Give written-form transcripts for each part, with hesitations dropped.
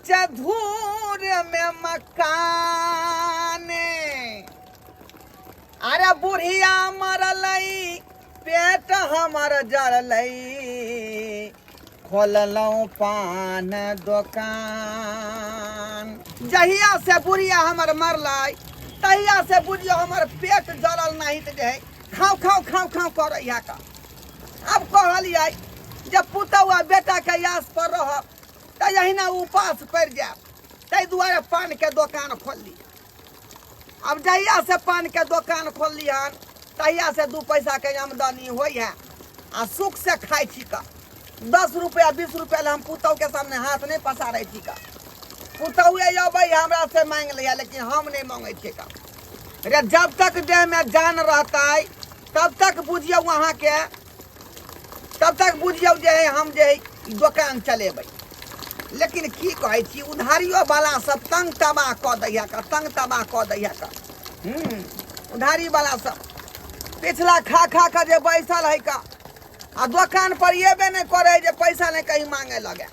चधूर में मकान। अरे बुढ़िया मरलै, पेट हमर जरलै, खोललहुँ पान दोकान। जहिया से बुढ़िया हमर मरलै तहिया से बुझियो हमर पेट जरल नहीं तऽ जे है खाउ खाउ खाउ खाउ करैया का। आब कहलियै जे पुतहु आ बेटाके आस पर रहब तऽ एहिना उपास पड़ि जायब, ताहि दुआरे पानके दोकान खोलली। आब जहियासँ पानके दोकान खोलली हन तहियासँ 2 पैसाके आमदनी होइ है आ सुखसँ खाइ छी का। 10 रुपया 20 रुपया लए हम पुतहुके सामने हाथ नहि पसारै छी का। पुतहुए अबै हमरा से मांगि लैया, लेकिन हम नहि मांगै छियै का। रे जब तक देहमे जान रहतै तब तक बुझियौ अहाँके, तब तक बुझियौ जे है हम जे है दोकान चलेबै। लेकिन की कहै छी, उधारियो वाला सब तंग तबाह कऽ दैया का, तंग तबाह कऽ दैया का। उधारी वाला सब पिछला खा खा कऽ जे बैसल है का, आ दोकान पर एबे नहि करै जे पैसा नहि कहीं मांगे लगे।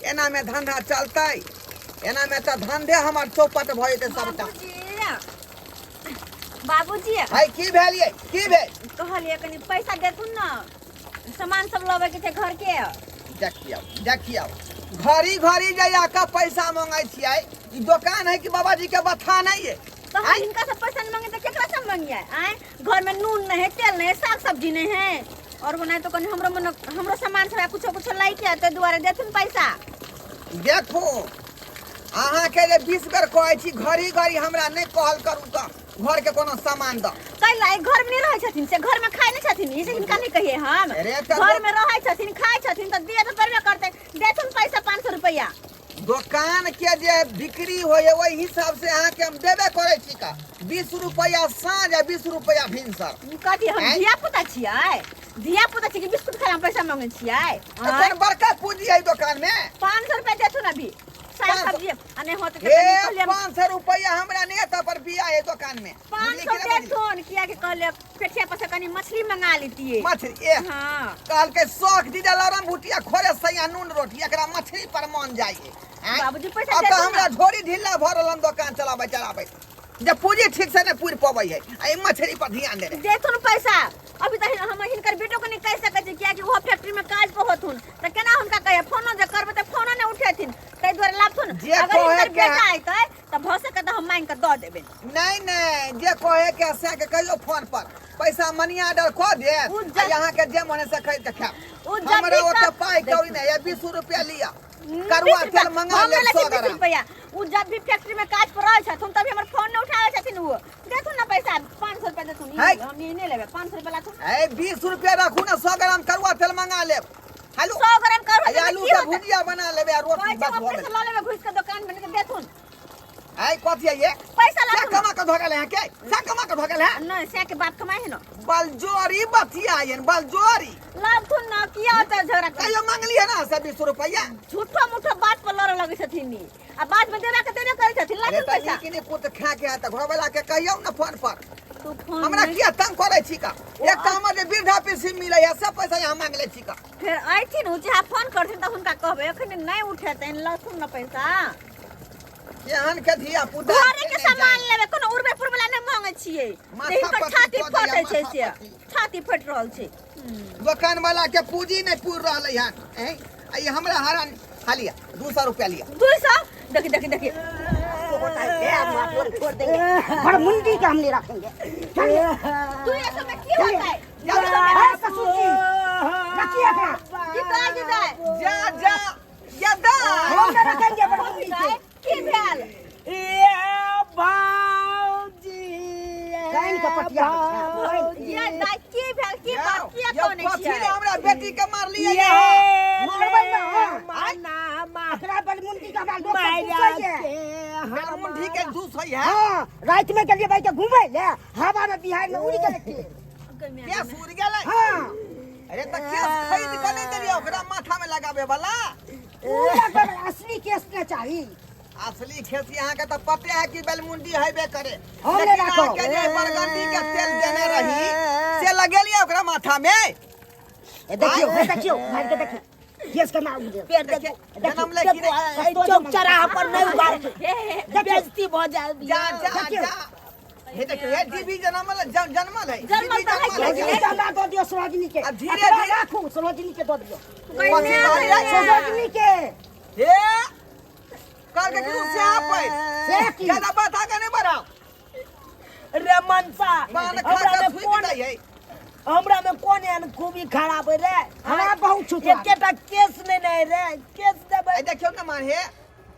एना में धंधा चलतै? एना में तऽ धंधे हमर चौपट भऽ जेतै सबटा। बाबूजी, है की भेल ये, की भेल? कहलिए कनी पैसा देथुन ना, सामान सब लबे के छै घर के। देखियौ देखियौ, घड़ी घड़ी जे आके पैसा मांगै छियै, ई दोकान है कि बाबाजी के बथान है ये? तो हम हिनका से पैसा नहीं मांगे तो केकरा से मांगिए? आए घर में नून नहीं है, तेल नहीं है, साग सब्जी नहीं है, और बनाए तो कनी हमरो मन हमरो सामान सब कुछो कुछो लाई के ते दुआरे देथुन पैसा। देखो अहाँ के जे 20 बेर कहै छी घड़ी घड़ी हमरा नहीं कहल करू तऽ घर के कोनो सामान दऽ। कैला घर में नहीं रहै छथिन से घर में खाइ नहीं छथिन, ई से हिनका नहीं कहिए हम। अरे तऽ घर में रहै छथिन, खाइ छथिन तऽ दिए तऽ पड़बे करतै। देथुन पैसा 500 रुपया। दोकान के जे बिक्री होय ओहि हिसाब से अहाँ के हम देबे करै छी का। 20 रुपया साँझ आ 20 रुपया भिनसर। कथी हम आँय? धिया पुता छियै? धिया पुता छियै कि बिस्कुट खाइ हम पैसा मांगै छियै? तऽ कोन बड़का पूंजी है दोकान में? 500 रुपया देथुन अभी साग 500 सब्जी आ नहीं होते हे, तऽ 500 रुपया हमरा नहीं एतऽ पर बिया है दोकान में। पाँच बुझली सौ कि नहि बुझली? देथुन, किया कि कहलियै पेठिया पर से कनी मछली मंगा लीतियै। मछली ए हाँ। कहलकै शौख दीदा लरम भुटिया खोरे सैया नून रोटी, एकरा मछली पर मन जाइए। आँय? बाबूजी पैसा अब तऽ देथुन हमरा ना। झोरी ढिल्ला भऽ रहल हन दोकान चलाबै चलाबै, जे पूंजी ठीक से नहि पूरि पबै है, आ ई मछली पर ध्यान दे। देथुन पैसा अभी तऽ हम हिनकर बेटो के नहि कहि सकै छी, कियाकि ओहो फैक्ट्री में काज पर होथुन, तऽ केना हुनका कहिए? फोनो जे करबै तऽ फोनो नहि उठेथिन, ताहि दुआरे लाबथुन। जे अगर कहै हिनकर के बेटा अयतै तऽ भऽ सकै तऽ हम मांगि कऽ दऽ देबै। नहीं नहीं, जे कहे के से के कहियो फोन पर पैसा मनी ऑर्डर कऽ देत, उ आ यहाँ के जे मन से खरीद के खायब। उ जब हमरा भी ओते पाई कौड़ी देखू। नहीं है, 20 रुपया लिया, करुआ करुआ तेल मंगा ले 100 ग्राम। रुपया। उ जब भी फैक्ट्री में काज पर रहै छथुन तभी हमर फोन नहीं उठाबै छथिन। उ देथुन ना पैसा, 500 रुपया देथुन। ई है। हम ई नहीं लेबै, 500 रुपया लाथुन। ए 20 रुपया राखू ना, 100 ग्राम करुआ तेल मंगा लेब। हेलो। 100 ग्राम करुआ तेल में आलू की के होतै? भुजिया बना लेबै आ रोटी, कहै छै बस हम भऽ पैसा गेल। लऽ लेबै घुसि कऽ दोकान में, नहीं तऽ देथुन। ऐ कथी है ये? पैसा क्या लाथुन। कमा के धोगल है के? क्या कमा के धोगल है? नहीं, से के बाप कमाए है ना। बलजोरी बतिया है, बलजोरी। लाथुन ना, किया होता झगड़ा कर? कहियो मांगली है ना से 20 रुपया? झूठो मूठो बात पर लड़े लगे छथिन नी। आ बाद में देना के देबे करै छथिन, अरे लाथुन तऽ पैसा। नीक नीक पुत खा के आयत, घरवाला के कहियौ ना फोन पर। तू फोन हमरा नहीं- किया तंग करै छी का? एक तऽ हमर जे वृद्धा पेंशन मिलै है सब पैसा यहाँ मांग लै छी का। फेर अयथिन उ चाहे फोन करथिन तऽ हुनका कहबै अखन नहीं उठेतनि, लथुन ना पैसा। केहन के धिया पुता घरे के सामान लेबै, कोनो उड़बै पुरबै ला नहि मांगै छियै। माथा देह पर पत्ती छाती कऽ दैया, फटै छै माथा से, पत्ती। छाती फटि रहल छै। दोकान वाला के पूंजी नहीं पूर रहलै हन। हैं? आ ई हमरा हरान हालिया 200 रुपया लिया। 200? देखी देखी देखी। छोड़ देंगे बड़ मुंडी के हम नहीं रखेंगे। चलिए। तू ये सब में की होता है? ए, ससुर जी रखिए अपना। जीता जीता। जा जा या दा। हम नहीं रखेंगे बड़ मुंडी के। की भेल? ए बाबूजी। कान के पटिया में। ये दाई की भेल? की बात? किया यौ, कनै कथी छियै? ले हमरा बेटी के मारलियै ये मारबै ना, हाँ। मना एकरा बलमुंडी के हमरा लोग सब मारा पूछैए। के बेलमुंडी के जूस होय है। हाँ, रात में गेलिए भाई के घूमे ले, हवा में बिहार में उड़ गेलै केस। केस उड़ गेलै? हाँ। अरे तऽ केस खरीद के नहि देलियै ओकरा माथा में लगाबे वाला? उ लगबै वाला असली केस ने चाही। असली खेती अहाँ के तऽ पते है कि बेलमुंडी हेबे करे। हम नहि लेकिन राखब। अहाँ के जे बरगंडी के तेल देने रही से लगेलियै ओकरा माथा में? ए देखियौ, ए देखियौ, मारि के देखियौ। केस केना उगले पेड़ देखो जनम ले कि नहीं? एहि चौक चौराहा पर नहीं उगार हे हे हे। बेइज्जती भऽ जाय जा जा देखियौ। जा हे देखियौ हे डीबी जनमल जनमल है जनमल डीबी तऽ है जनमल सरोजनी है के हमरा दऽ दियौ सरोजनी के आब धीरे एकरा धीरे- राखू सरोजनी के दऽ दियौ कथी कहलियै? सरोजनी के हे कहलकै कि से आप से की ज्यादा बात आगे नहीं बढ़ाओ रे मनसा पान खा हमरा के में थूकि कोन दै है हमरा में कोन एहन खूबी खराब है रे खराब बहुत छौ तोरा। एकेटा केस नहि ने रे केस देबै ए देखियौ ने मान हे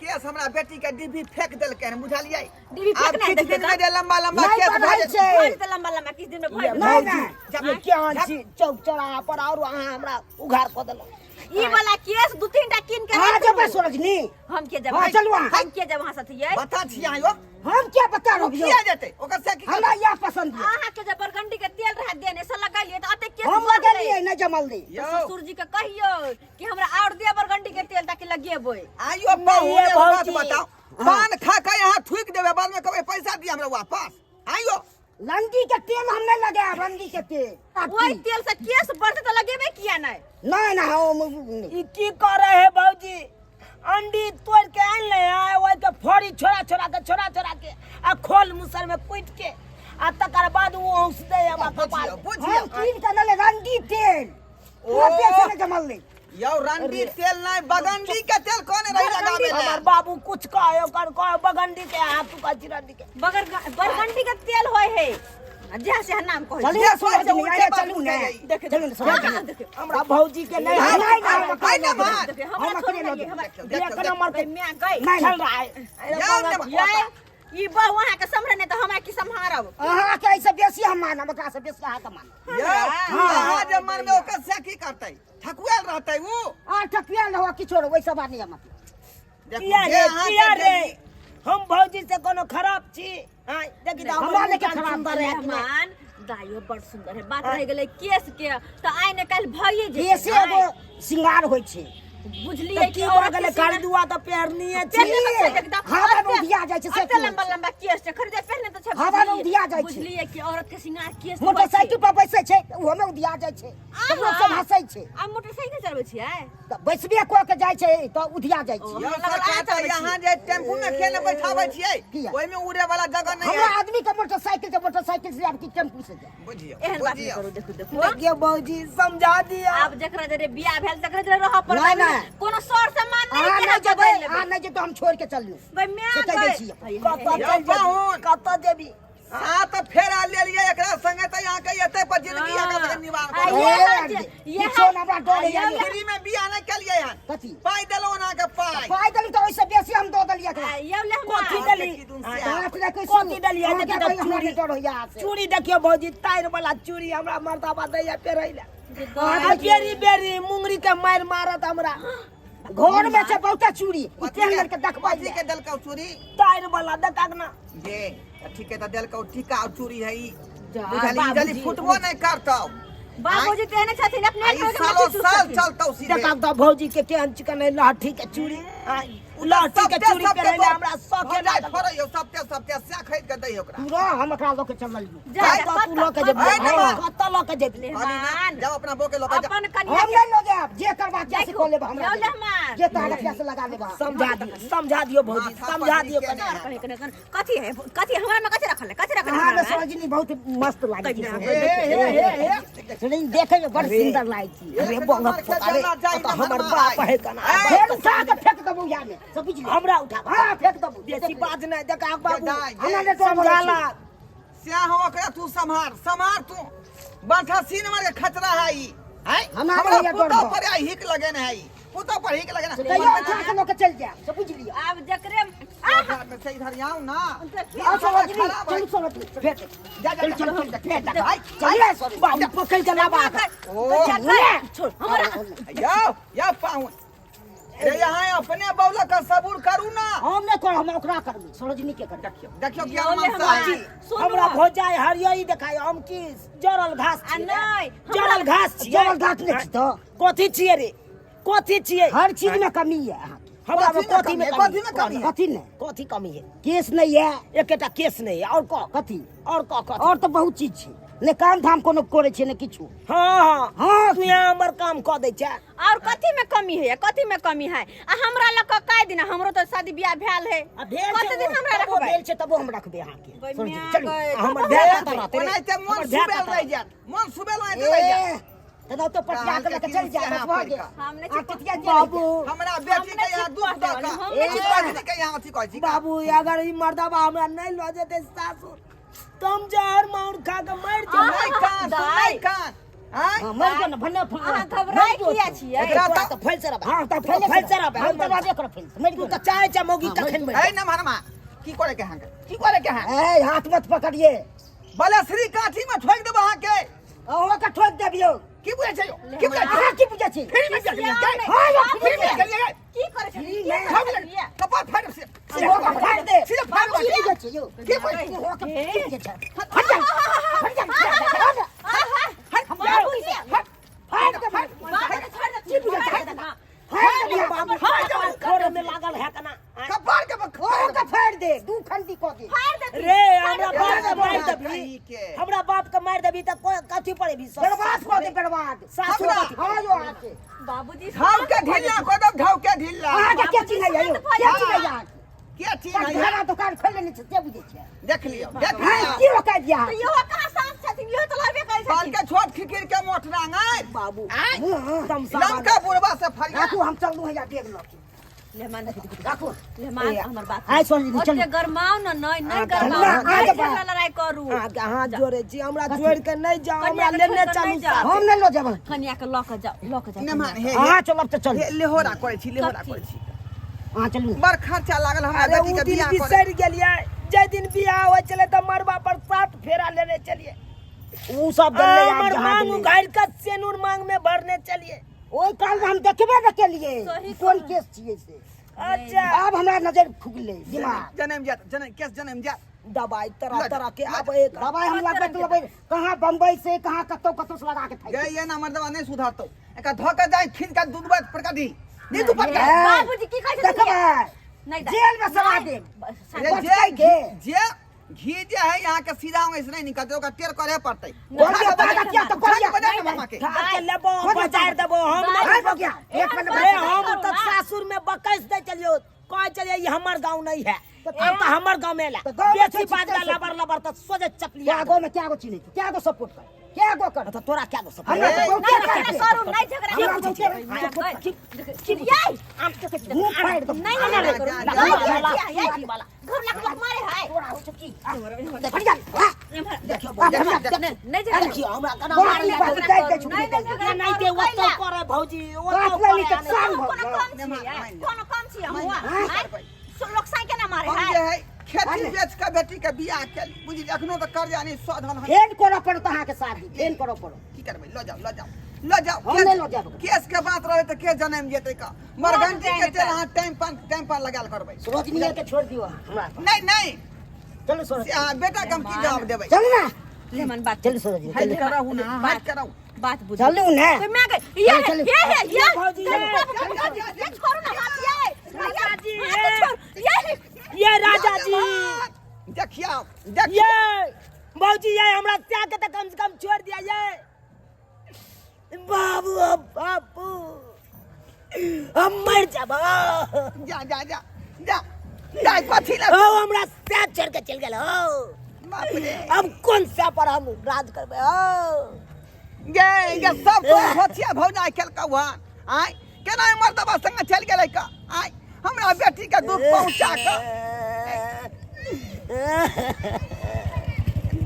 केस हमरा बेटी के डीबी फेंक देलकै हन बुझलियै डीबी आब फेंकनाइ किछु देखियौ दिन में जे लंबा लंबा नहि केस भऽ बढ़ै जेतै छै भऽ जेतै लम्बा लम्बा किछु दिन में भऽ जेतै। नहि नहि जब ये केहन छी चौक चौराहा पर और अहाँ हमरा उघार कऽ देलहुँ ई वाला केस दू तीन टा कीन के अहाँ राखू। जेबै सरोजनी हम के जेबै हाँ, चलू अहाँ। हम के जेबै अहाँ साथे यै बता छी अहाँ यौ हम क्या बता रहल किया जेतै ओकर से की हमरा यह पसंद है अहाँ के जे बरगंडी के तेल रहे देने से लगलिए तऽ अते केस हम भऽ गेलै। लगलिए नहि जमल दे यौ ससुर जी के कहियो कि हमरा और दिया बरगंडी के तेल ताकि लगेबै आइयो बहु नहीं, एगो बात भौजी। बताओ पान खा के यहाँ थूक देबै बाद में कहबै पैसा दिया हमरा वापस आइयो रंगी के तेल हम नहीं लगाए रंगी के तेल ओहि तेल से केस बढ़तै तऽ लगेबै किया नहि नहीं नहीं हम ई की करे है भौजी अंडी तोड़ के आनि ले आए ओहि के फोड़ी छोड़ा छोड़ा के छोड़ा छोड़ा के आ खोल मुसर में कूट के आ तकर बाद ओ औंस दे हमरा कपार बुझियौ बुझियौ हम कीन के नहीं रंगी तेल ओ। ओ पैसे नहीं जमल ले यौ रंडी तेल नहीं बगंडी के तेल कोने रही लगावे ले हमर बाबू कुछ कहे ओकर कहे बगंडी के हाथ तू कहै छी रंडी के बगर बरगंडी के तेल होय है जे से नाम कहै चलू जे सोच सरोजनी उठे आइए बाबू चलू ने के चलू ने हाँ, हाँ, सरोजनी देखियौ हमरा भौजी के नहीं नहीं, है नहीं, नहीं, हाय ना मार देखियौ हमरा हम छोड़ू अकेले नहीं हमरा देखियौ, देखियौ, एक नंबर के माय गई नहीं, चल रहा है यौ ने मार। यै ई बहु अहाँ के सम्हरे नहि तऽ हमरा की सम्हारब अहाँ के ऐसे बेसी हम मानब एकरा से बेसी अहाँ के मानब यौ अहाँ जे मन में ओकर से की करतै ठकुआल रहतै ऊ आ ठकिया न हो किछो रे वैसा बात नहीं हम देखू, किया जे रे अहाँके किया रे देली- हम भौजी से कोनो खराब छी हाँ देखी तऽ हमरा हमर लेके मुकान खराब सुंदर है कि नहि? मेहमान दाइयो बड़ सुंदर है बात रह गेलै केस के तऽ आइ ने काल्हि भइए जेतै केसे एगो श्रृंगार होइ छै बुझलियै तऽ की कि भऽ औरत गेलै के श्रृंगार- खरीदुआ तऽ पेरनीये छी पेरने तऽ छै एकदम। हवा में अते- उधिया जाइ छै, से अते की लंबा लंबा केस छै खरीदे पहिने तऽ छै हवा में बुझलियै- उधिया जाइ छै। बुझलियै कि औरत के श्रृंगार केस होइ छै। मोटरसाइकिल पर बैसै छै ओहो में उधिया जाइ छै तऽ लोक सब हँसै छै आ मोटरसाइकिल चलबै छियै तऽ बैसबे कऽ के जाइ छै तऽ उधिया जाइ छै ओ। यौ हमरा लगल सरकार अहाँ तऽ चलबै यहाँ जे टेम्पू में के ने बैठाबै छियै किया? ओहिमे उड़े वाला जगह नहीं हमरा है आदमी के मोटरसाइकिल से मोटरसाइकिल से आब की टेम्पू से जाए बुझियौ एहन बात नहि बुझियौ करू देखू देखू देखियौ भौजी समझा दिअ आब जकरा जरे बियाह भेल तकरा जरे रहऽ पड़त नहि, नहि। कोनो सर सामान अहाँ नहि नहि केना जेबै बदलि लेबै अहाँ नहि जेबै हम छोड़ि के चललहुँ भाई माय से कहि दै गई। छी हाय, कतऽ हाय, यौ चलि जेबी पाहुन। कतऽ जेबी हाँ तऽ फेर आ लेलियै एकरा संगे तऽ यहाँ के एते पर जिंदगी एकरा संगे निवार आ करब। ये ए, हाल जे- ये किछो हाल- ने हमरा डर होइए। आ ये- फ्री में बियाह नहि केलियै हन कथी? पाइ देलहुँ अहाँके पाइ पाइ देली तऽ ओहिसँ बेसी हम दऽ देलियै एकरा आ यौ ले हमरा कथी देली की दुन हाँ, से हाथ रखै कथी देलियै देखी तऽ चूड़ी डर होइए अहाँ से चूड़ी देखियौ भौजी तार वाला चूड़ी हमरा मर्दाबा दैया पेरै लए अहाँ आ बेरी बेरी मुंगरी के मारि मारत हमरा घर में छै बहुते चूड़ी ई पेन लड़के देखबै कथी के देलकौ चूड़ी तार वाला देखा ना ये तऽ ठीक है तऽ देलकौ टीका और चूड़ी है ई जा, बुझलियै बाबूजी। जल्दी फुटबो नहि करतौ बाबूजी तेहने छथिन अपने आ ई घर के सालो मच्छी साल चूसथिन। चलतौ सीधे देखा तऽ भौजी के केहन चिकन है लहठी के चूड़ी आँय, लहठी के चूड़ी पेरै लए हमरा शौखे जाय लागल फड़ै सबते सबते से खरीद के दै ओकरा तू रह हम एकरा लऽ के चललियौ जा, जा, कतऽ तू लऽ के जेबी आँय, हाँ, कतऽ लऽ के जेबी कहली ना, मेहमान जाओ अपना बो के लऽ के जा अपन कनिया हम के नहीं लऽ जायब जे करबा से देखू, कऽ लेब हमरा यौ मेहमान। जे तोहरा रखिया से लगा लेब अहाँ। समझा दियौ समझा दियौ भौजी माथा समझा पर दियौ नीके कनि नहि कने कने कने कथी है कथी हमरा में कथी रखल है कथी रखल है अहाँ हमरा में में? सरोजिनी बहुत मस्त लागै छै हे हे हे हे सरोजिनी देखै में बड़ सुंदर लागै छै अरे बंगा पोता रे ओतऽ हमर बाप है कना फेर उठा के फेंक देबौ या में सब बुझ हमरा उठा हां फेंक देबौ बेसी बाज नहि देखा बाबू दाइ, हमरा नहि डर समझा ला स्याह हो ओकरा तू सम्हार सम्हार तू बाठा सीन मार के खतरा है ई हैं हमरा हमरा भैया डर पुतोह बा। पर आई हिक लगे ने है ई पुतोह पर हिक लगे ने तैयो उठा के लऽ के चलि जायब सब बुझ लिअ आब जकरे आह में से इधर आऊ ना आओ सरोजिनी चलू सरोजिनी फेंक दे। जा जा चल चल चल फेंक दे। भाई चलिए सरोजिनी बाबू पकड़ के लाबा ओ छोड़ हमरा यो यो पाहुन रे यहाँ अपने बौला का सबूर करू ना हम नहि करब हम ओकरा करबै सरोजिनी के करबै देखियो देखियो क्या यौ ले मनसा हमरा है सुनू हमरा भौजाई हरियरी देखाय हम की जरल घास आ छियै नहि जरल घास छियै जरल घास नहि छी तऽ कथी छियै रे कथी छियै हर चीज में कमी है अहाँके हमरा मे कथी कथी में मे कथी में कमी है कथी नहि कथी कमी है केस नहि है एकेटा केस नहि है और कह कथी और कह कथी और तऽ बहुत चीज छै ने काम धाम कोनो करै छियै ने किछु। हाँ हाँ। हाँ। तू यहाँ हमर काम कऽ दै छै। और कथी में कमी है? कथी में कमी है? आ हमरा लग के काय दिन हमरो तो शादी बियाह भेल है। आ भेल कते छै दिन हमरा तबो रखबै? भेल छै तबो हम रखबै अहाँके। गै सरोजनी, माय चलू। गै, हमर तबो भेल रखबै। कतऽ रहतै रे? ओनाहिते मन हमर भेल सुबेल कतऽ रहि जायत, मन सुबेल ओनाहिते रहि जायत। ए, तऽ तो पटिया के लऽ के चलि जायब, बस भऽ गेल। हम नहि आ टिटिया जे बाबू हमरा बेटी के यहाँ दुख दऽ कऽ हम नहि बेटी के यहाँ अथी कहै छी। बाबू, अगर ई मर्दबा हमरा नहि लऽ जेतै सासुर तऽ हम जहर माउर खा के मरि जेबै। नहि कान, दाइ। नहि कान। आँय? हाँ, मरि गेल ने, भन्ने अहाँ घबराइ किया छियै? एकरा तोरा तऽ तऽ फैल से रहबै। हाँ, तऽ तू तऽ फैल से रहबै। हम तऽ रहबे करब फैल से, मरि तू गेल। तऽ चाहै छै मौगी कखन मरि है न मरमा, की करे के अहाँके, की करे के अहाँ? ए, हाथ मत पकड़िए। बलश्री काठी में ठोक देबो अहाँके। अहुँ के ठोक देबियौ। की बुझै छै यौ? की बुझै छै? अहाँ की बुझै छी? फ्री में गेलियै गै? हाँ, यौ, फ्री में गेलियै गै? की करै छथिन? की की नहि? करै छथिन? कपार फाड़ि से अहुँ के फाड़ि दे। सीधे फाड़ि की दे। बुझै छी यौ? की बुझै छी? अहुँ के की बुझै छै? हट जा, हट जा, हट जा। हट, बाबू जी, फाड़ि दे, फाड़ि दे। बाबू के छोड़ि की देथिन, बुझै छोड़ि छै? देथिन, हाँ। फाड़ि दे बाबू, फाड़ि दे। खोरे में लागल है कना। कपार के अहुँ के फाड़ि दे, दू खंडी कऽ दे। फाड़ि देथिन। रे, हमरा बाप के मारि कहीं देबही, के। हमरा बाप के मारि देबही तऽ कथी पड़ेबही? बर्बाद कऽ दे, बर्बाद। सासुर हमरा- कथी? हाँ यौ, अहाँके। बाबूजी ढाउ के ढिल्ला कऽ देब, ढाउ के ढिल्ला। अहाँके के चिन्हैया यौ? के चिन्हैया अहाँके? के चिन्हैया? घरा दुकान खोलि लेने छै से बुझै छियै? देख लियौ, देख हाँ, लियौ। की रोकै दिया? तऽ इहो कहाँ शांत छथिन? इहो तऽ लड़बे करै छथिन। कहलकै छोट खिखिर के मोट रांगै। बाबू, आँय? तमसा लमका बुढ़बा से फरिया। राखू, हम चलू हैया बैग लऽ के। लेमान, राखू। लेमान, हमर बात आइ सोनी, चलू। ओते गरमाउ ने, नहि नहि गरमाउ, ना, नहि आगे झगड़ा लड़ाई करू। अहाँके हाथ जोड़ै छी, हमरा जोड़ि के नहि जाउ, हमरा कनिया के लेने छोड़ि कऽ चलू नहि जाउ। साथ। हम नहि लऽ जायब अहाँके। कनिया के लऽ कऽ जाउ, लऽ कऽ जाउ। नेमान, हे अहाँ चलब तऽ चलू। हे लेहोरा करै छी, लेहोरा कथी? करै छी। अहाँ चलू ने। बड़ खर्चा लागल हमरा अरे बेटी उ के दिन बियाह करे। बिसरि गेलियै, जाहि दिन बियाह होइ छलै तऽ मड़बा पर 7 फेरा लेने चलियै। उ सब गेलै आब हमर जहाँ मांग गेलै। उघारि कऽ सेनुर मांग में भरने चलियै। ओहि काल में हम देखबे ने केलियै सही कोन केस छियै से। अच्छा। आब हमरा नजर खुगलै दिमाग। जनम जात, जनम केस जनम जात। दवाई तरह लऽ तरह के लऽ आब एक दवाई हम लगबैत लगबैत कहाँ बम्बई से कहाँ कतौ कतौ से लगा के खाइ। गे ये ना मर्दवा नहीं सुधारतो, एकरा धो के जाय खींच के दूध बात पड़का दी नी तू पड़का। ए, बाबूजी की कहै छथिन? देखबै नहि दाइ। जेल में सड़ा नहि, देब। बस, रे, बचतै जे के? जे घी जे है यहाँ के सीधा ऐसे नहीं निकलते, ओकरा टेर करे पड़तै। कोरिया बागा किया तऽ कोरिया। बजा ना मामा के। खा के लेबो, बजार देबो हम दाइ। नहि। हाय भऽ गया एक मिनट। रे, हम तऽ सासुर में बकैस दै चलियो, कहै चलिए ई हमर गाँव नहीं है, हम तऽ हमर गाँव में ला तऽ गाँव में बेसी छै, बाजला छै। लबर लबर तऽ सोझे चपलिया। क्या गो में क्या गो चिन्है छी? क्या गो सपोर्ट कर, क्या गो कर? तऽ तोरा क्या गो सब हमरा तऽ नहि बहुते झगड़ा करतै। करू, नहि झगड़ा हमरा करू। बहुते ये, मुँह फाड़ि दो। नहि नहि लड़ाई करू। जा, जा, नहीं, जा, ये, ये, घर लाख लोग मारे है। तोरा होइ छौ की? हट जा, हाँ। एम्हर, देखियो आ, देख, हट जा। देख। नहि नहि झगड़ा देखियो हमरा केना बाप मारल रे बाप, जाय दाइ दै करू, नहि छुट्टी नहि झगड़ा एनाहिते करू, ओतौ कैला? करे भौजी, ओतौ बाप रे, करे ई तऽ शान भऽ कोनो गेल। कम छियै, कोनो कम छियै हम हुआ? नहीं, आँय? लोक साँइ केना मारे हम है? जे है खेती बेच के बेटी के बियाह केली, बुझली? एखनो तऽ कर्जा नहीं सधल हन। फेर करऽ पड़त अहाँके शादी, फेर करऽ पड़त। की करबै? लऽ जाउ, लऽ जाउ, लऽ जाउ। हम नहि लऽ जायब। केस के बात रहे तऽ के जनम जेतै का मरघंटी के तेल अहाँ टाइम पान टाइम पान लगायल करबै। सरोजनी के छोड़ि दियौ अहाँ हमरा पर। नहीं नहीं, चलू सरोजनी। से अहाँ बेटा के हम की जवाब देबै? चलू ना। लेमन बात। चलू सरोजनी, हट चलू। करहु ना, हट करहु। बात बुझ। चलू ने। तो मैं गई ये चलू, चलू। ये है ये भौजी, ये। ये छोड़ो ना हाथ, ये राजा जी, हाथ छोड़ ये। ये राजा जी, देखियौ, देखियौ। ये भौजी, ये हमरा त्याग के तऽ कम से कम छोड़ दिया। ये बाबू, बाबू, हम मर जाब। जा जा जा जा जा, कथी ले ओ हमरा त्याग छोड़ के चल गेल हो। बाप रे, अब कोन सा पर हम राज करबै? ओ गे गे, सब तो होथिया भौजा केलकौ हन। आय केना मर्दबा संगे चलि गेलै का? आय हमरा बेटी के दुख पहुंचा के।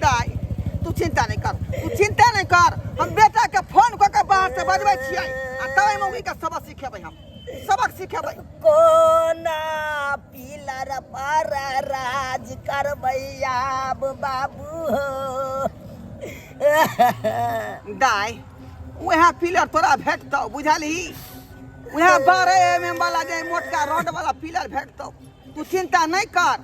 दाइ, तू चिंता नहीं कर, तू चिंता नहीं कर। हम बेटा के फोन कऽ के बाहर से बजबै छियै आ तब एहि मौगी के सबक सिखेबै, हम सबक सिखेबै। कोना पिलर पर राज करबै आब बाबू हो? दाइ, उएह पिलर तोरा भेटतौ, बुझलही? उएह 12 mm वाला जे मोटका रॉड वाला पिलर भेटतौ। तू चिंता नहीं कर,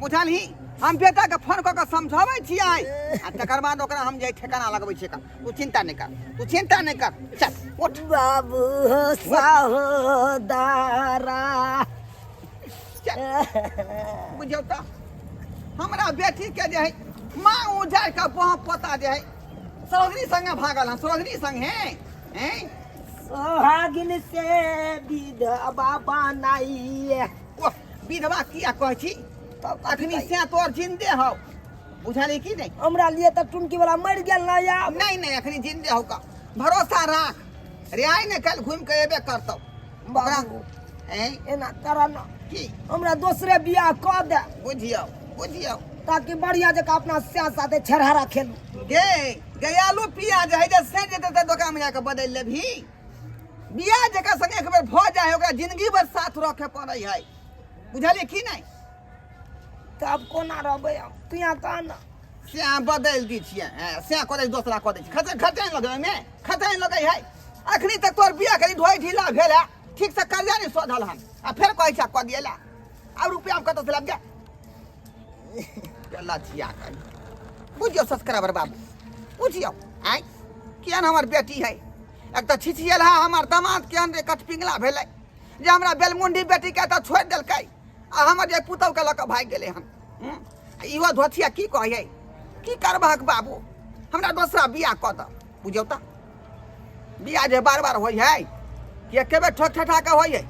बुझलही? हम बेटा के फोन कऽ के समझाबै छियै आ तकर बाद ओकरा हम जे ठेकाना लगबै छियै। तू चिंता नहीं कर, तू चिंता नहीं कर। चल उठ। बाबू हो सहोदरा। चल। बुझियौ तऽ हमरा बेटी के जे है माँ उजाड़ि कऽ बाँ पोता जे है सरोजनी संगे भागल हन, सरोजनी संगे हैं। सोहागिन से विधवा बनाइए। ओह, विधवा किया कहै छी? तब अखनी से तोर जिंदे हौ, बुझली कि नहीं? हमरा लिए तऽ टुनकी वाला मरि गेल ना यार। नहीं नहीं, अखनी जिंदे हौ का भरोसा राख रे, आइ ने कल घूम के एबे करतौ ओकरा। बाबू। हैं? एना कर ना। की? हमरा दोसरे बियाह कऽ दे। बुझियौ बुझियौ। ताकि बढ़िया जकाँ अपना स्या साथे छेड़हारा खेलू। गे गे, आलू पियाज है जे से जेतै तऽ दोकान में जाके बदलि लेबही। बियाह जकर संगे एक बेर भऽ जाइ है, ओकरा जिंदगी भर साथ रखे पड़ै है, बुझलियै की नहि? तऽ आब कोना रहबै हम? तू यहाँ कह ना। से अहाँ बदलि दै छियै, हैं, से कऽ दै, दोसरा कऽ दै छी। खर्चा खर्चा नहि लगै ओहिमे, खर्चा नहि लगै है। अखनी तक तोहर बियाह कनि ढोइ ढीला भेल है, ठीक से कर्जा नहि सधल हन, आ फेर कहै छै कऽ दियै ला। आब रुपया हम कतऽसँ लाबि? जा लछिया कहीं। बुझियौ सब्सक्राइबर बाबू, बुझियौ आँय, केहन हमर बेटी है। एक तऽ छिछियल है हमर दामाद, केहन रे कठपिंगला भेलै जे हमरा बेलमुंडी बेटीके तऽ छोड़ि देलकै आ हमर जे पुतहुके लऽ कऽ भागि गेलै हन। हूँ? आ इहो धोथिया की कहै, की करबहक बाबू, हमरा दोसरा बियाह कऽ दऽ। बुझियौ तऽ बियाह जे बार बार होइ है कि एके बेर ठोक ठठा कऽ होइ है?